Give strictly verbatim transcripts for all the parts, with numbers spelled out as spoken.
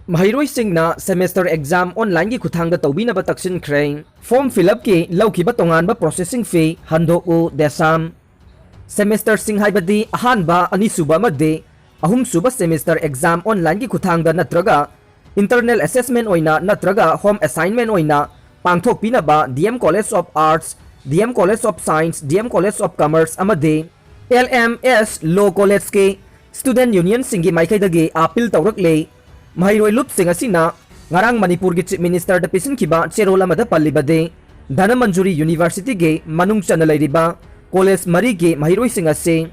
ꯃꯍꯩꯔꯣꯏꯁꯤꯡꯅ semester exam onlineꯒꯤ ꯈꯨꯠꯊꯥꯡꯗ ꯇꯧꯕꯤꯅꯕ ꯇꯛꯁꯤꯟꯈ꯭ꯔꯦ꯫ Form fill upꯀꯤ ꯂꯧꯈꯤꯕ ꯇꯣꯉꯥꯟꯕ processing fee ꯍꯟꯗꯣꯛꯎ ꯗꯦꯁꯥꯝ꯫ Semesterꯁꯤꯡ ꯍꯥꯏꯕꯗꯤ ꯑꯍꯥꯟꯕ, ꯑꯅꯤꯁꯨꯕ ꯑꯃꯗꯤ ꯑꯍꯨꯝꯁꯨꯕ semester exam onlineꯒꯤ ꯈꯨꯠꯊꯥꯡꯗ ꯅꯠꯇ꯭ꯔꯒ internal assessment ꯑꯣꯏꯅ ꯅꯠꯇ꯭ꯔꯒ home assignment ꯑꯣꯏꯅ ꯄꯥꯡꯊꯣꯛꯄꯤꯅꯕ D M College of Arts, D M College of Science, D M College of Commerce ꯑꯃꯗꯤ L M S Law Collegeꯀꯤ student unionꯁꯤꯡꯒꯤ ꯃꯥꯏꯀꯩꯗꯒꯤ appeal ꯇꯧꯔꯛꯂꯤ꯫ ꯃꯍꯩꯔꯣꯏ ꯂꯨꯞꯁꯤꯡ ꯑꯁꯤꯅ ꯉꯔꯥꯡ ꯃꯅꯤꯄꯨꯔꯒꯤ Chief Ministerꯗ ꯄꯤꯁꯤꯟꯈꯤꯕ ꯆꯦꯔꯣꯜ ꯑꯃꯗ ꯄꯜꯂꯤꯕꯗꯤ, ꯙꯅꯃꯟꯖꯨꯔꯤ Universityꯒꯤ ꯃꯅꯨꯡ ꯆꯟꯅ ꯂꯩꯔꯤꯕ college ꯃꯔꯤꯒꯤ ꯃꯍꯩꯔꯣꯏꯁꯤꯡ ꯑꯁꯤ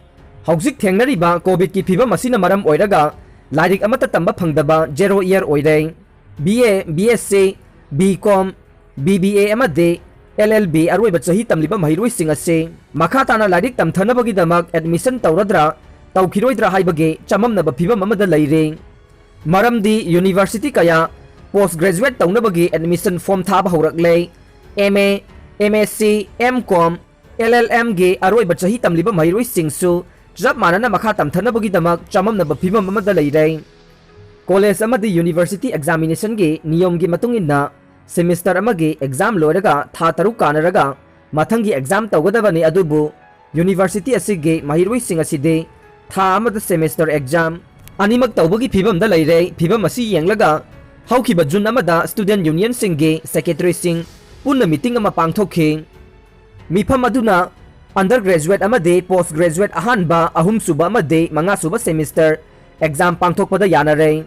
ꯍꯧꯖꯤꯛ ꯊꯦꯡꯅꯔꯤꯕ COVIDꯀꯤ ꯐꯤꯕꯝ ꯑꯁꯤꯅ ꯃꯔꯝ ꯑꯣꯏꯔꯒ ꯂꯥꯏꯔꯤꯛ ꯑꯃꯠꯇ ꯇꯝꯕ ꯐꯪꯗꯕ zero year ꯑꯣꯏꯔꯦ꯫ B A, B S C, B Com, B B A ꯑꯃꯗꯤ L L B ꯑꯔꯣꯏꯕ ꯆꯍꯤ ꯇꯝꯂꯤꯕ ꯃꯍꯩꯔꯣꯏꯁꯤꯡ ꯑꯁꯤ ꯃꯈꯥ ꯇꯥꯅ ꯂꯥꯏꯔꯤꯛ ꯇꯝꯊꯅꯕꯒꯤꯗꯃꯛ admission ꯇꯧꯔꯗ꯭ꯔꯥ, ꯇꯧꯈꯤꯔꯣꯏꯗ꯭ꯔꯥ ꯍꯥꯏꯕꯒꯤ ꯆꯃꯝꯅꯕ ꯐꯤꯕꯝ ꯑꯃꯗ ꯂꯩꯔꯤ꯫ ꯃꯔꯝꯗꯤ university ꯀꯌꯥ post graduate ꯇꯧꯅꯕꯒꯤ admission form ꯊꯥꯕ ꯍꯧꯔꯛꯂꯦ꯫ M A, M S C, M Com, L L Mꯒꯤ ꯑꯔꯣꯏꯕ ꯆꯍꯤ ꯇꯝꯂꯤꯕ ꯃꯍꯩꯔꯣꯏꯁꯤꯡꯁꯨ ꯆꯞ ꯃꯥꯟꯅꯅ ꯃꯈꯥ ꯇꯝꯊꯅꯕꯒꯤꯗꯃꯛ ꯆꯃꯝꯅꯕ ꯐꯤꯕꯝ ꯑꯃꯗ ꯂꯩꯔꯦ꯫ College ꯑꯃꯗꯤ university examinationꯒꯤ ꯅꯤꯌꯣꯝꯒꯤ ꯃꯇꯨꯡ ꯏꯟꯅ semester ꯑꯃꯒꯤ exam ꯂꯣꯏꯔꯒ ꯊꯥ ꯇꯔꯨꯛ ꯀꯥꯟꯅꯔꯒ ꯃꯊꯪꯒꯤ exam ꯇꯧꯒꯗꯕꯅꯤ, ꯑꯗꯨꯕꯨ university ꯑꯁꯤꯒꯤ ꯃꯍꯩꯔꯣꯏꯁꯤꯡ ꯑꯁꯤꯗꯤ ꯊꯥ ꯑꯃꯗ semester exam ꯑꯅꯤꯃꯛ ꯇꯧꯕꯒꯤ ꯐꯤꯕꯝꯗ ꯂꯩꯔꯦ꯫ ꯐꯤꯕꯝ ꯑꯁꯤ ꯌꯦꯡꯂꯒ ꯍꯧꯈꯤꯕ June ꯑꯃꯗ student unionꯁꯤꯡꯒꯤ secretaryꯁꯤꯡ ꯄꯨꯟꯅ meeting ꯑꯃ ꯄꯥꯡꯊꯣꯛꯈꯤ꯫ ꯃꯤꯐꯝ ꯑꯗꯨꯅ undergraduate ꯑꯃꯗꯤ post graduate ꯑꯍꯥꯟꯕ, ꯑꯍꯨꯝꯁꯨꯕ ꯑꯃꯗꯤ ꯃꯉꯥꯁꯨꯕ semester exam ꯄꯥꯡꯊꯣꯛꯄꯗ ꯌꯥꯅꯔꯦ꯫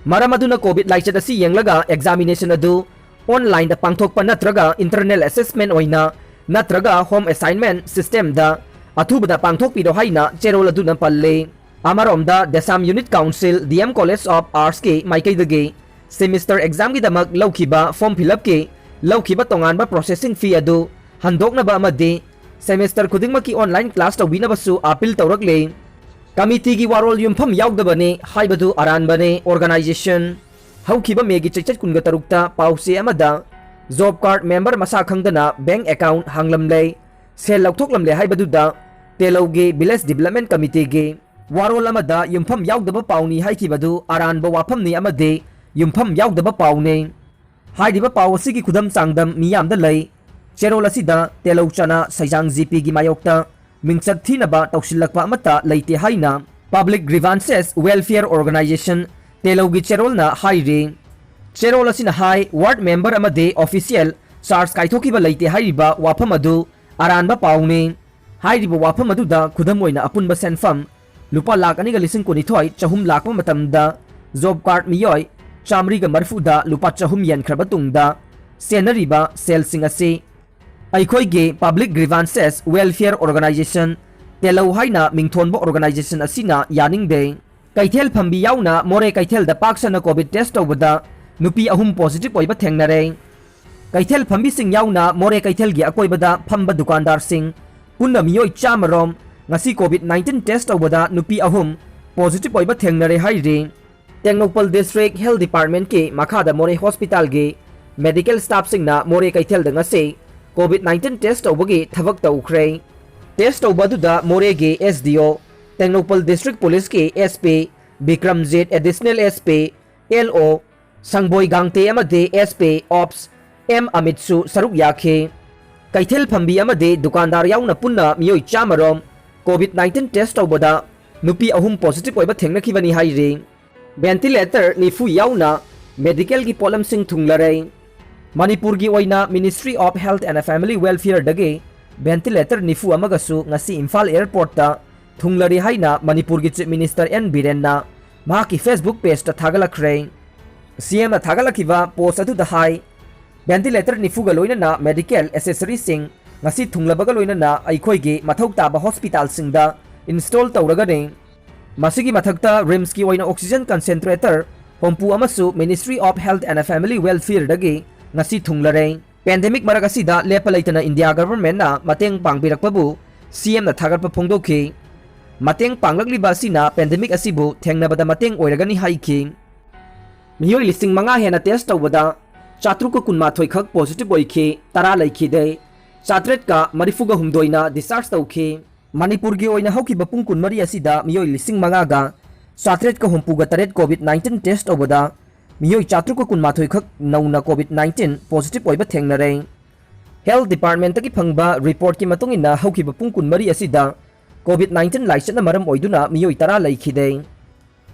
ꯃꯔꯝ ꯑꯗꯨꯅ COVID ꯂꯥꯏꯆꯠ ꯑꯁꯤ ꯌꯦꯡꯂꯒ examination ꯑꯗꯨ onlineꯗ ꯄꯥꯡꯊꯣꯛꯄ ꯅꯠꯇ꯭ꯔꯒ internal assessment ꯑꯣꯏꯅ ꯅꯠꯇ꯭ꯔꯒ home assignment systemꯗ ꯑꯊꯨꯕꯗ ꯄꯥꯡꯊꯣꯛꯄꯤꯔꯣ ꯍꯥꯏꯅ ꯆꯦꯔꯣꯜ ꯑꯗꯨꯅ ꯄꯜꯂꯤ꯫ ꯑꯃꯔꯣꯝꯗ, Dessam Unit Council, D M College of Artsꯀꯤ ꯃꯥꯏꯀꯩꯗꯒꯤ semester examꯒꯤꯗꯃꯛ ꯂꯧꯈꯤꯕ form fill upꯀꯤ ꯂꯧꯈꯤꯕ ꯇꯣꯉꯥꯟꯕ processing fee ꯑꯗꯨ ꯍꯟꯗꯣꯛꯅꯕ ꯑꯃꯗꯤ semester ꯈꯨꯗꯤꯡꯃꯛꯀꯤ online class ꯇꯧꯕꯤꯅꯕꯁꯨ appeal ꯇꯧꯔꯛꯂꯤ꯫ Committeeꯒꯤ ꯋꯥꯔꯣꯜ ꯌꯨꯝꯐꯝ ꯌꯥꯎꯗꯕꯅꯤ ꯍꯥꯏꯕꯗꯨ ꯑꯔꯥꯟꯕꯅꯤ꯫ Organization ꯍꯧꯈꯤꯕ Mayꯒꯤ ꯆꯩꯆꯠ ꯀꯨꯟꯒ ꯇꯔꯨꯛꯇ ꯄꯥꯎꯆꯦ ꯑꯃꯗ job card member ꯃꯁꯥ ꯈꯪꯗꯅ bank account ꯍꯥꯡꯂꯝꯂꯦ, ꯁꯦꯜ ꯂꯧꯊꯣꯛꯂꯝꯂꯦ ꯍꯥꯏꯕꯗꯨꯗ ꯇꯦꯂꯧꯒꯤ Village Development Committeeꯒꯤ ꯋꯥꯔꯣꯜ ꯑꯃꯗ ꯌꯨꯝꯐꯝ ꯌꯥꯎꯗꯕ ꯄꯥꯎꯅꯤ ꯍꯥꯏꯈꯤꯕꯗꯨ ꯑꯔꯥꯟꯕ ꯋꯥꯐꯝꯅꯤ ꯑꯃꯗꯤ ꯌꯨꯝꯐꯝ ꯌꯥꯎꯗꯕ ꯄꯥꯎꯅꯤ꯫ ꯍꯥꯏꯔꯤꯕ ꯄꯥꯎ ꯑꯁꯤꯒꯤ ꯈꯨꯗꯝ ꯆꯥꯡꯗꯝ ꯃꯤꯌꯥꯝꯗ ꯂꯩ꯫ ꯆꯦꯔꯣꯜ ꯑꯁꯤꯗ ꯇꯦꯂꯧ ꯆꯥꯅ ꯁꯩꯖꯥꯡ ꯖꯤ ꯄꯤꯒꯤ ꯃꯥꯌꯣꯛꯇ ꯃꯤꯡꯆꯠ ꯊꯤꯅꯕ ꯇꯧꯁꯤꯜꯂꯛꯄ ꯑꯃꯠꯇ ꯂꯩꯇꯦ ꯍꯥꯏꯅ Public Grievances Welfare Organization, ꯇꯦꯂꯧꯒꯤ ꯆꯦꯔꯣꯜꯅ ꯍꯥꯏꯔꯤ꯫ ꯆꯦꯔꯣꯜ ꯑꯁꯤꯅ ꯍꯥꯏ, ward member ꯑꯃꯗꯤ official charge ꯀꯥꯏꯊꯣꯛꯈꯤꯕ ꯂꯩꯇꯦ ꯍꯥꯏꯔꯤꯕ ꯋꯥꯐꯝ ꯑꯗꯨ ꯑꯔꯥꯟꯕ ꯄꯥꯎꯅꯤ꯫ ꯍꯥꯏꯔꯤꯕ ꯋꯥꯐꯝ ꯑꯗꯨꯗ ꯈꯨꯗꯝ ꯑꯣꯏꯅ ꯑꯄꯨꯟꯕ ꯁꯦꯟꯐꯝ ꯂꯨꯄꯥ ꯂꯥꯈ ꯑꯅꯤꯒ ꯂꯤꯁꯤꯡ ꯀꯨꯟꯅꯤꯊꯣꯏ ꯆꯍꯨꯝ ꯂꯥꯛꯄ ꯃꯇꯝꯗ job card ꯃꯤꯑꯣꯏ ꯆꯥꯃꯔꯤꯒ ꯃꯔꯤꯐꯨꯗ ꯂꯨꯄꯥ ꯆꯍꯨꯝ ꯌꯦꯟꯈ꯭ꯔꯕ ꯇꯨꯡꯗ ꯆꯦꯟꯅꯔꯤꯕ ꯁꯦꯜꯁꯤꯡ ꯑꯁꯤ ꯑꯩꯈꯣꯏꯒꯤ Public Grievances Welfare Organization, ꯇꯦꯂꯧ ꯍꯥꯏꯅ ꯃꯤꯡꯊꯣꯟꯕ organization ꯑꯁꯤꯅ ꯌꯥꯅꯤꯡꯗꯦ꯫ ꯀꯩꯊꯦꯜ ꯐꯝꯕꯤ ꯌꯥꯎꯅ ꯃꯣꯔꯦ ꯀꯩꯊꯦꯜꯗ ꯄꯥꯛ ꯁꯟꯅ COVID test ꯇꯧꯕꯗ ꯅꯨꯄꯤ ꯑꯍꯨꯝ positive ꯑꯣꯏꯕ ꯊꯦꯡꯅꯔꯦ꯫ ꯀꯩꯊꯦꯜ ꯐꯝꯕꯤꯁꯤꯡ ꯌꯥꯎꯅ ꯃꯣꯔꯦ ꯀꯩꯊꯦꯜꯒꯤ ꯑꯀꯣꯏꯕꯗ ꯐꯝꯕ ꯗꯨꯀꯥꯟꯗꯥꯔꯁꯤꯡ ꯄꯨꯟꯅ ꯃꯤꯑꯣꯏ ꯆꯥꯝꯃ ꯔꯣꯝ ꯉꯁꯤ COVID nineteen test ꯇꯧꯕꯗ ꯅꯨꯄꯤ ꯑꯍꯨꯝ positive ꯑꯣꯏꯕ ꯊꯦꯡꯅꯔꯦ ꯍꯥꯏꯔꯤ꯫ ꯇꯦꯡꯅꯧꯄꯜ District Health Department ꯀꯤ ꯃꯈꯥꯗ ꯃꯣꯔꯦ hospital ꯒꯤ medical staff ꯁꯤꯡꯅ ꯃꯣꯔꯦ ꯀꯩꯊꯦꯜꯗ ꯉꯁꯤ COVID nineteen test ꯇꯧꯕꯒꯤ ꯊꯕꯛ ꯇꯧꯈ꯭ꯔꯦ꯫ Test ꯇꯧꯕ ꯑꯗꯨꯗ ꯃꯣꯔꯦꯒꯤ S D O, Tengnoupal District Police ꯀꯤ S P Bikramjit, Additional S P, L O ꯁꯪꯕꯣꯏ ꯒꯥꯡꯇꯦ ꯑꯃꯗꯤ S P Ops M ꯑꯃꯤꯠꯁꯨ ꯁꯔꯨꯛ ꯌꯥꯈꯤ꯫ ꯀꯩꯊꯦꯜ ꯐꯝꯕꯤ ꯑꯃꯗꯤ ꯗꯨꯀꯥꯟꯗꯥꯔ ꯌꯥꯎꯅ ꯄꯨꯟꯅ ꯃꯤꯑꯣꯏ ꯆꯥꯝꯃ ꯔꯣꯝ COVID nineteen test ꯇꯧꯕꯗ ꯅꯨꯄꯤ ꯑꯍꯨꯝ positive ꯑꯣꯏꯕ ꯊꯦꯡꯅꯈꯤꯕꯅꯤ ꯍꯥꯏꯔꯤ꯫ Ventilator ꯅꯤꯐꯨ ꯌꯥꯎꯅ medical ꯒꯤ ꯄꯣꯠꯂꯝꯁꯤꯡ ꯊꯨꯡꯂꯔꯦ꯫ ꯃꯅꯤꯄꯨꯔꯒꯤ ꯑꯣꯏꯅ Ministry of Health and Family Welfare ꯗꯒꯤ ventilator ꯅꯤꯐꯨ ꯑꯃꯒꯁꯨ ꯉꯁꯤ ꯏꯝꯐꯥꯜ airport ꯇ ꯊꯨꯡꯂꯔꯦ ꯍꯥꯏꯅ ꯃꯅꯤꯄꯨꯔꯒꯤ Chief Minister N ꯕꯤꯔꯦꯟꯅ ꯃꯍꯥꯛꯀꯤ Facebook page ꯇ ꯊꯥꯒꯠꯂꯛꯈ꯭ꯔꯦ꯫ C M ꯅ ꯊꯥꯒꯠꯂꯛꯈꯤꯕ post ꯑꯗꯨꯗ ꯍꯥꯏ, ventilator ꯅꯤꯐꯨꯒ ꯂꯣꯏꯅꯅ medical accessories ꯁꯤꯡ ꯉꯁꯤ ꯊꯨꯡꯂꯕꯒ ꯂꯣꯏꯅꯅ ꯑꯩꯈꯣꯏꯒꯤ ꯃꯊꯧ ꯇꯥꯕ hospital ꯁꯤꯡꯗ install ꯇꯧꯔꯒꯅꯤ꯫ ꯃꯁꯤꯒꯤ ꯃꯊꯛꯇ RIMS ꯀꯤ ꯑꯣꯏꯅ oxygen concentrator ꯍꯨꯝꯐꯨ ꯑꯃꯁꯨ Ministry of Health and Family Welfare ꯗꯒꯤ ꯉꯁꯤ ꯊꯨꯡꯂꯔꯦ꯫ Pandemic ꯃꯔꯛ ꯑꯁꯤꯗ ꯂꯦꯞꯄ ꯂꯩꯇꯅ India government ꯅ ꯃꯇꯦꯡ ꯄꯥꯡꯕꯤꯔꯛꯄꯕꯨ C M ꯅ ꯊꯥꯒꯠꯄ ꯐꯣꯡꯗꯣꯛꯈꯤ꯫ ꯃꯇꯦꯡ ꯄꯥꯡꯂꯛꯂꯤꯕ ꯑꯁꯤꯅ pandemic ꯑꯁꯤꯕꯨ ꯊꯦꯡꯅꯕꯗ ꯃꯇꯦꯡ ꯑꯣꯏꯔꯒꯅꯤ ꯍꯥꯏꯈꯤ꯫ ꯃꯤꯑꯣꯏ ꯂꯤꯁꯤꯡ ꯃꯉꯥ ꯍꯦꯟꯅ test ꯇꯧꯕꯗ ꯆꯥꯇ꯭ꯔꯨꯛꯀ ꯀꯨꯟꯃꯥꯊꯣꯏ ꯈꯛ positive ꯑꯣꯏꯈꯤ, ꯇꯔꯥ ꯂꯩꯈꯤꯗꯦ꯫ ꯆꯥꯇ꯭ꯔꯦꯠꯀ ꯃꯔꯤꯐꯨꯒ ꯍꯨꯝꯗꯣꯏꯅ discharge ꯇꯧꯈꯤ꯫ ꯃꯅꯤꯄꯨꯔꯒꯤ ꯑꯣꯏꯅ ꯍꯧꯈꯤꯕ ꯄꯨꯡ ꯀꯨꯟꯃꯔꯤ ꯑꯁꯤꯗ ꯃꯤꯑꯣꯏ ꯂꯤꯁꯤꯡ ꯃꯉꯥꯒ ꯆꯥꯇ꯭ꯔꯦꯠꯀ ꯍꯨꯝꯐꯨꯒ ꯇꯔꯦꯠ COVID nineteen test ꯇꯧꯕꯗ ꯃꯤꯑꯣꯏ ꯆꯥꯇ꯭ꯔꯨꯛꯀ ꯀꯨꯟꯃꯥꯊꯣꯏ ꯈꯛ ꯅꯧꯅ COVID nineteen positive ꯑꯣꯏꯕ ꯊꯦꯡꯅꯔꯦ꯫ Health Department ꯇꯒꯤ ꯐꯪꯕ report ꯀꯤ ꯃꯇꯨꯡ ꯏꯟꯅ, ꯍꯧꯈꯤꯕ ꯄꯨꯡ ꯀꯨꯟꯃꯔꯤ ꯑꯁꯤꯗ COVID nineteen ꯂꯥꯏꯆꯠꯅ ꯃꯔꯝ ꯑꯣꯏꯗꯨꯅ ꯃꯤꯑꯣꯏ ꯇꯔꯥ ꯂꯩꯈꯤꯗꯦ꯫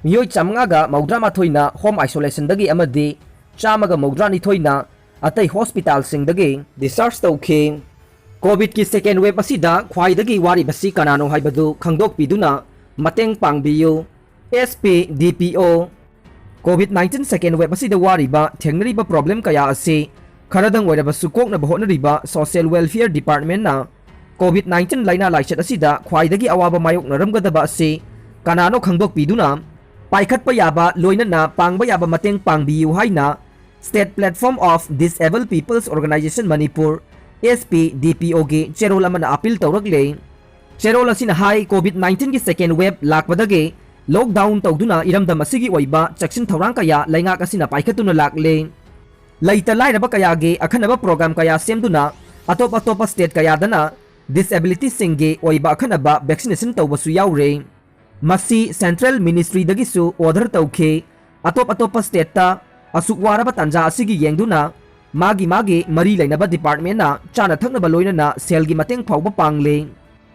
ꯃꯤꯑꯣꯏ ꯆꯥꯃꯉꯥꯒ ꯃꯧꯗ꯭ꯔꯥ ꯃꯥꯊꯣꯏꯅ home isolation ꯗꯒꯤ ꯑꯃꯗꯤ ꯆꯥꯝꯃꯒ ꯃꯧꯗ꯭ꯔꯥ ꯅꯤꯊꯣꯏꯅ ꯑꯇꯩ hospital ꯁꯤꯡꯗꯒꯤ discharge ꯇꯧꯈꯤ꯫ COVID ꯀꯤ second wave ꯑꯁꯤꯗ ꯈ꯭ꯋꯥꯏꯗꯒꯤ ꯋꯥꯔꯤꯕꯁꯤ ꯀꯅꯥꯅꯣ ꯍꯥꯏꯕꯗꯨ ꯈꯪꯗꯣꯛꯄꯤꯗꯨꯅ ꯃꯇꯦꯡ ꯄꯥꯡꯕꯤꯌꯨ꯫ S P D P O꯫ COVID nineteen second wave ꯑꯁꯤꯗ ꯋꯥꯔꯤꯕ, ꯊꯦꯡꯅꯔꯤꯕ problem ꯀꯌꯥ ꯑꯁꯤ ꯈꯔꯗꯪ ꯑꯣꯏꯔꯕꯁꯨ ꯀꯣꯛꯅꯕ ꯍꯣꯠꯅꯔꯤꯕ Social Welfare Department ꯅ COVID nineteen ꯂꯥꯏꯅꯥ ꯂꯥꯏꯆꯠ ꯑꯁꯤꯗ ꯈ꯭ꯋꯥꯏꯗꯒꯤ ꯑꯋꯥꯕ ꯃꯥꯌꯣꯛꯅꯔꯝꯒꯗꯕ ꯑꯁꯤ ꯀꯅꯥꯅꯣ ꯈꯪꯗꯣꯛꯄꯤꯗꯨꯅ, ꯄꯥꯏꯈꯠꯄ ꯌꯥꯕ, ꯂꯣꯏꯅꯅ ꯄꯥꯡꯕ ꯌꯥꯕ ꯃꯇꯦꯡ ꯄꯥꯡꯕꯤꯌꯨ ꯍꯥꯏꯅ State Platform of Disabled People's Organisation Manipur, S P D P O ꯒꯤ ꯆꯦꯔꯣꯜ ꯑꯃꯅ appeal ꯇꯧꯔꯛꯂꯦ꯫ ꯆꯦꯔꯣꯜ ꯑꯁꯤꯅ ꯍꯥꯏ, COVID nineteen ꯒꯤ second wave ꯂꯥꯛꯄꯗꯒꯤ lockdown ꯇꯧꯗꯨꯅ ꯏꯔꯝꯗꯝ ꯑꯁꯤꯒꯤ ꯑꯣꯏꯕ ꯆꯦꯛꯁꯤꯟ ꯊꯧꯔꯥꯡ ꯀꯌꯥ ꯂꯩꯉꯥꯛ ꯑꯁꯤꯅ ꯄꯥꯏꯈꯠꯇꯨꯅ ꯂꯥꯛꯂꯦ꯫ ꯂꯩꯇ ꯂꯥꯏꯔꯕ ꯀꯌꯥꯒꯤ ꯑꯈꯟꯅꯕ program ꯀꯌꯥ ꯁꯦꯝꯗꯨꯅ ꯑꯇꯣꯞ ꯑꯇꯣꯞꯄ state ꯀꯌꯥꯗꯅ disability ꯁꯤꯡꯒꯤ ꯑꯣꯏꯕ ꯑꯈꯟꯅꯕ vaccination ꯇꯧꯕꯁꯨ ꯌꯥꯎꯔꯦ꯫ ꯃꯁꯤ Central Ministry ꯗꯒꯤꯁꯨ order ꯇꯧꯈꯤ꯫ ꯑꯇꯣꯞ ꯑꯇꯣꯞꯄ state ꯇ ꯑꯁꯨꯛ ꯋꯥꯔꯕ ꯇꯥꯟꯖꯥ ꯑꯁꯤꯒꯤ ꯌꯦꯡꯗꯨꯅ ꯃꯥꯒꯤ ꯃꯥꯒꯤ ꯃꯔꯤ ꯂꯩꯅꯕ department ꯅ ꯆꯥꯅ ꯊꯛꯅꯕ ꯂꯣꯏꯅꯅ ꯁꯦꯜꯒꯤ ꯃꯇꯦꯡ ꯐꯥꯎꯕ ꯄꯥꯡꯂꯤ꯫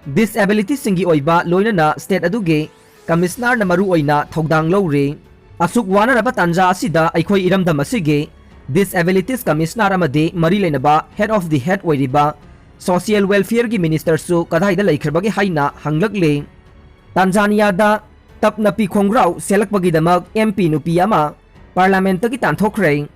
Disability ꯁꯤꯡꯒꯤ ꯑꯣꯏꯕ ꯂꯣꯏꯅꯅ state ꯑꯗꯨꯒꯤ Commissioner ꯅ ꯃꯔꯨ ꯑꯣꯏꯅ ꯊꯧꯗꯥꯡ ꯂꯧꯔꯤ꯫ ꯑꯁꯨꯛ ꯋꯥꯅꯔꯕ ꯇꯥꯟꯖꯥ ꯑꯁꯤꯗ ꯑꯩꯈꯣꯏ ꯏꯔꯝꯗꯝ ꯑꯁꯤꯒꯤ Disabilities Commissioner ꯑꯃꯗꯤ ꯃꯔꯤ ꯂꯩꯅꯕ Head of the Head ꯑꯣꯏꯔꯤꯕ Social Welfare ꯒꯤ Minister ꯁꯨ ꯀꯗꯥꯏꯗ ꯂꯩꯈ꯭ꯔꯕꯒꯦ ꯍꯥꯏꯅ ꯍꯪꯂꯛꯂꯤ꯫ ꯇꯥꯟꯖꯥꯅꯤꯌꯥꯗ ꯇꯞꯅꯄꯤ ꯈꯣꯡꯒ꯭ꯔꯥꯎ ꯁꯦꯠꯂꯛꯄꯒꯤꯗꯃꯛ M P ꯅꯨꯄꯤ ꯑꯃ Parliament ꯇꯒꯤ ꯇꯥꯟꯊꯣꯛꯈ꯭ꯔꯦ꯫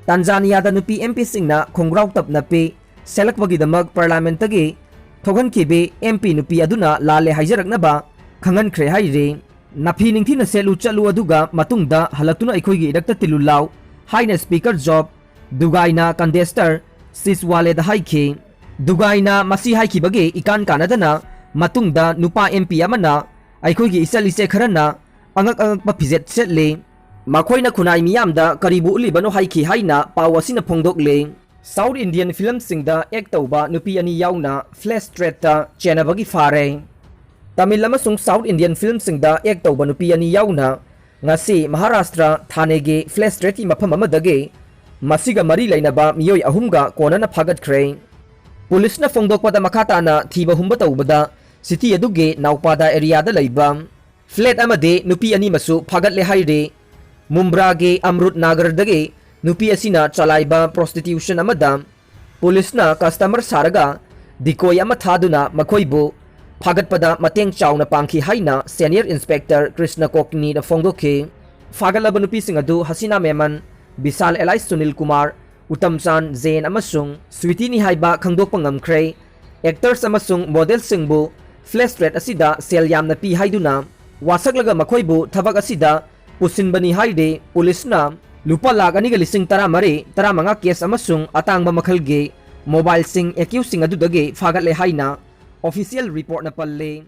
ꯇꯥꯟꯖꯥꯅꯤꯌꯥꯗ ꯅꯨꯄꯤ M P ꯁꯤꯡꯅ ꯈꯣꯡꯒ꯭ꯔꯥꯎ ꯇꯞꯅꯄꯤ ꯁꯦꯠꯂꯛꯄꯒꯤꯗꯃꯛ Parliament ꯇꯒꯤ ꯊꯣꯛꯍꯟꯈꯤꯕꯤ M P ꯅꯨꯄꯤ ꯑꯗꯨꯅ ꯂꯥꯜꯂꯦ ꯍꯥꯏꯖꯔꯛꯅꯕ ꯈꯪꯍꯟꯈ꯭ꯔꯦ ꯍꯥꯏꯔꯤ꯫ ꯅꯐꯤ ꯅꯤꯡꯊꯤꯅ ꯁꯦꯠꯂꯨ ꯆꯠꯂꯨ, ꯑꯗꯨꯒ ꯃꯇꯨꯡꯗ ꯍꯜꯂꯛꯇꯨꯅ ꯑꯩꯈꯣꯏꯒꯤ ꯏꯔꯛꯇ ꯇꯤꯜꯂꯨ ꯂꯥꯎ ꯍꯥꯏꯅ Speaker Job ꯗꯨꯒꯥꯏꯅ Contestor ꯁꯤꯁꯋꯥꯂꯦꯗ ꯍꯥꯏꯈꯤ꯫ ꯗꯨꯒꯥꯏꯅ ꯃꯁꯤ ꯍꯥꯏꯈꯤꯕꯒꯤ ꯏꯀꯥꯟ ꯀꯥꯟꯅꯗꯅ ꯃꯇꯨꯡꯗ ꯅꯨꯄꯥ M P ꯑꯃꯅ ꯑꯩꯈꯣꯏꯒꯤ ꯏꯆꯜ ꯏꯆꯦ ꯈꯔꯅ ꯑꯉꯛ ꯑꯉꯛꯄ ꯐꯤꯖꯦꯠ ꯁꯦꯠꯂꯤ꯫ ꯃꯈꯣꯏꯅ ꯈꯨꯟꯅꯥꯏ ꯃꯤꯌꯥꯝꯗ ꯀꯔꯤꯕꯨ ꯎꯠꯂꯤꯕꯅꯣ ꯍꯥꯏꯈꯤ ꯍꯥꯏꯅ ꯄꯥꯎ ꯑꯁꯤꯅ ꯐꯣꯡꯗꯣꯛꯂꯤ꯫ South Indian film ꯁꯤꯡꯗ act ꯇꯧꯕ ꯅꯨꯄꯤ ꯑꯅꯤ ꯌꯥꯎꯅ flash trade ꯇ ꯆꯦꯟꯅꯕꯒꯤ ꯐꯥꯔꯦ꯫ ꯇꯥꯃꯤꯜ ꯑꯃꯁꯨꯡ South Indian film ꯁꯤꯡꯗ act ꯇꯧꯕ ꯅꯨꯄꯤ ꯑꯅꯤ ꯌꯥꯎꯅ ꯉꯁꯤ ꯃꯍꯥꯔꯥꯁꯇ꯭ꯔ ꯊꯥꯅꯦꯒꯤ ꯐ꯭ꯂꯦꯠ ꯁ꯭ꯇ꯭ꯔꯤꯠꯀꯤ ꯃꯐꯝ ꯑꯃꯗꯒꯤ ꯃꯁꯤꯒ ꯃꯔꯤ ꯂꯩꯅꯕ ꯃꯤꯑꯣꯏ ꯑꯍꯨꯝꯒ ꯀꯣꯟꯅꯅ ꯐꯥꯒꯠꯈ꯭ꯔꯦ꯫ ꯄꯨꯂꯤꯁꯅ ꯐꯣꯡꯗꯣꯛꯄꯗ, ꯃꯈꯥ ꯇꯥꯅ ꯊꯤꯕ ꯍꯨꯝꯕ ꯇꯧꯕꯗ ꯁꯤꯇꯤ ꯑꯗꯨꯒꯤ ꯅꯥꯎꯄꯥꯗꯥ ꯑꯦꯔꯤꯌꯥꯗ ꯂꯩꯕ ꯐ꯭ꯂꯦꯠ ꯑꯃꯗꯤ ꯅꯨꯄꯤ ꯑꯅꯤꯃꯁꯨ ꯐꯥꯒꯠꯂꯦ ꯍꯥꯏꯔꯤ꯫ ꯃꯨꯝꯕ꯭ꯔꯥꯒꯤ ꯑꯃ꯭ꯔꯨꯠ ꯅꯥꯒꯔꯗꯒꯤ ꯅꯨꯄꯤ ꯑꯁꯤꯅ ꯆꯂꯥꯏꯕ ꯄ꯭ꯔꯣꯁꯇꯤꯇ꯭ꯌꯨꯁꯟ ꯑꯃꯗ ꯄꯨꯂꯤꯁꯅ ꯀꯁꯇꯃꯔ ꯁꯥꯔꯒ ꯗꯤꯀꯣꯏ ꯑꯃ ꯊꯥꯗꯨꯅ ꯃꯈꯣꯏꯕꯨ ꯐꯥꯒꯠꯄꯗ ꯃꯇꯦꯡ ꯆꯥꯎꯅ ꯄꯥꯡꯈꯤ ꯍꯥꯏꯅ ꯁꯦꯅꯤꯌꯔ ꯏꯟꯁꯄꯦꯛꯇꯔ ꯀ꯭ꯔꯤꯁꯅ ꯀꯣꯛꯅꯤꯅ ꯐꯣꯡꯗꯣꯛꯈꯤ꯫ ꯐꯥꯒꯠꯂꯕ ꯅꯨꯄꯤꯁꯤꯡ ꯑꯗꯨ ꯍꯁꯤꯅꯥ ꯃꯦꯃꯟ, ꯕꯤꯁꯥꯜ ꯑꯦꯂꯥꯏꯁ ꯁꯨꯅꯤꯜ ꯀꯨꯃꯥꯔ, ꯎꯇꯝꯆꯥꯟ ꯖꯦꯟ ꯑꯃꯁꯨꯡ ꯁ꯭ꯋꯤꯇꯤꯅꯤ ꯍꯥꯏꯕ ꯈꯪꯗꯣꯛꯄ ꯉꯝꯈ꯭ꯔꯦ꯫ ꯑꯦꯛꯇꯔꯁ ꯑꯃꯁꯨꯡ ꯃꯣꯗꯦꯜꯁꯤꯡꯕꯨ ꯐ꯭ꯂꯦꯠ ꯁ꯭ꯇ꯭ꯔꯤꯠ ꯑꯁꯤꯗ ꯁꯦꯜ ꯌꯥꯝꯅ ꯄꯤ ꯍꯥꯏꯗꯨꯅ ꯋꯥꯁꯛꯂꯒ ꯃꯈꯣꯏꯕꯨ ꯊꯕꯛ ꯑꯁꯤꯗ ꯄꯨꯁꯤꯟꯕꯅꯤ ꯍꯥꯏꯔꯤ꯫ ꯄꯨꯂꯤꯁꯅ ꯂꯨꯄꯥ ꯂꯥꯈ ꯑꯅꯤꯒ ꯂꯤꯁꯤꯡ ꯇꯔꯥꯃꯔꯤ, ꯇꯔꯥꯃꯉꯥ ꯀꯦꯁ ꯑꯃꯁꯨꯡ ꯑꯇꯥꯡꯕ ꯃꯈꯜꯒꯤ ꯃꯣꯕꯥꯏꯜꯁꯤꯡ ꯑꯦꯀ꯭ꯌꯨꯁꯁꯤꯡ ꯑꯗꯨꯗꯒꯤ ꯐꯥꯒꯠꯂꯦ ꯍꯥꯏꯅ ꯑꯣꯐꯤꯁꯤꯌꯦꯜ ꯔꯤꯄꯣꯔꯠꯅ ꯄꯜꯂꯤ꯫